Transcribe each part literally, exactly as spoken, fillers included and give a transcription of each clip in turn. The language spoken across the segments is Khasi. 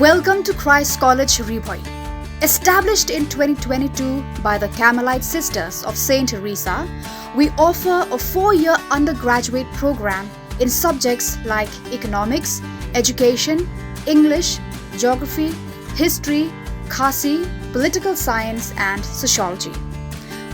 Welcome to Christ College Ri Bhoi. Established in twenty twenty-two by the Carmelite Sisters of Saint Teresa, we offer a four-year undergraduate program in subjects like economics, education, English, geography, history, Khasi, political science, and sociology.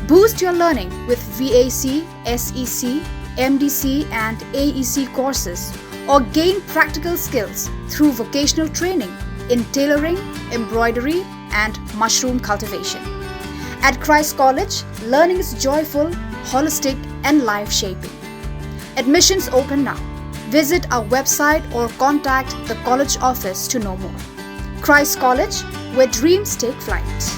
Boost your learning with V A C, S E C, M D C, and A E C courses, or gain practical skills through vocational training in tailoring, embroidery, and mushroom cultivation. At Christ College, learning is joyful, holistic, and life shaping. Admissions open now. Visit our website or contact the college office to know more. Christ College, where dreams take flight.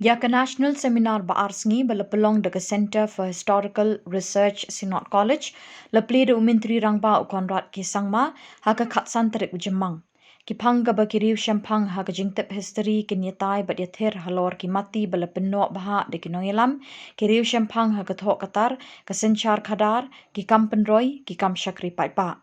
Ïa ka National Seminar ba ar sngi ba la pynlong da ka Centre for Historical Research Synod College, la plie da u Myntri Rangbah u Conrad K Sangma ha ka khatsan tarik u Jymmang. Ki phang kaba ki riew shemphang ha ka jingtip history kin ïatai bad ïathir halor ki mati ba la pynnoh bha da ki nongïalam, ki riew shemphang ha ka thoh ka tar, ka synshar khadar, ki kam pynroi, ki kam shakri paidbah.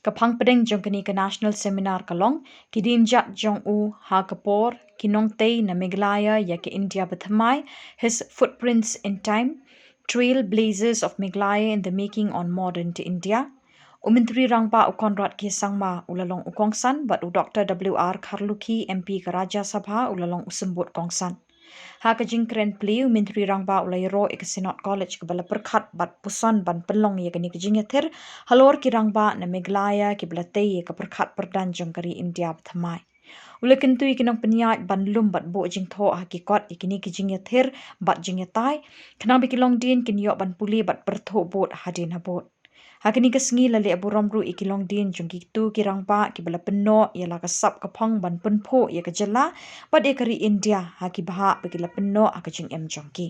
Ka phang pdeng jong kane ka National Seminar ka long, ki dienjat jong u ha ka por, ki nongtei na Meghalaya ïa ka India bathymmai, His Footprints in Time, Trailblazers of Meghalaya in the Making on Modern Day India. U Myntri Rangbah u Conrad K Sangma u la long u kongsan, bad u Doctor W R Kharlukhi, M P ka Rajya Sabha, u la long u symbud kongsan. Ha ka jingkren plie, u Myntri Rangbah u la ïaroh ïa ka Synod College kaba la pyrkhat bad puson ban pynlong ïa kane ka jingïathir halor ki rangbah na Meghalaya kiba la tei ïa ka pyrkhat pyrdan jong ka ri India bathymmai. U la kyntu ïa ki nongpynïaid ban lum bad buh jingthoh ha ki kot ïa kine ki jingïathir bad jingïatai, khnang ba ki longdien kin ïoh ban pule bad pyrthuh bud hadien habud. Ha kane ka sngi la leh burom ruh ïa ki longdien jong kito ki rangbah kiba la pynnoh ïa la ka sap ka phong ban pynphuh ïa ka jylla bad ïa ka ri India ha ki bhah ba ki la pynnoh ha ka jingim jong ki.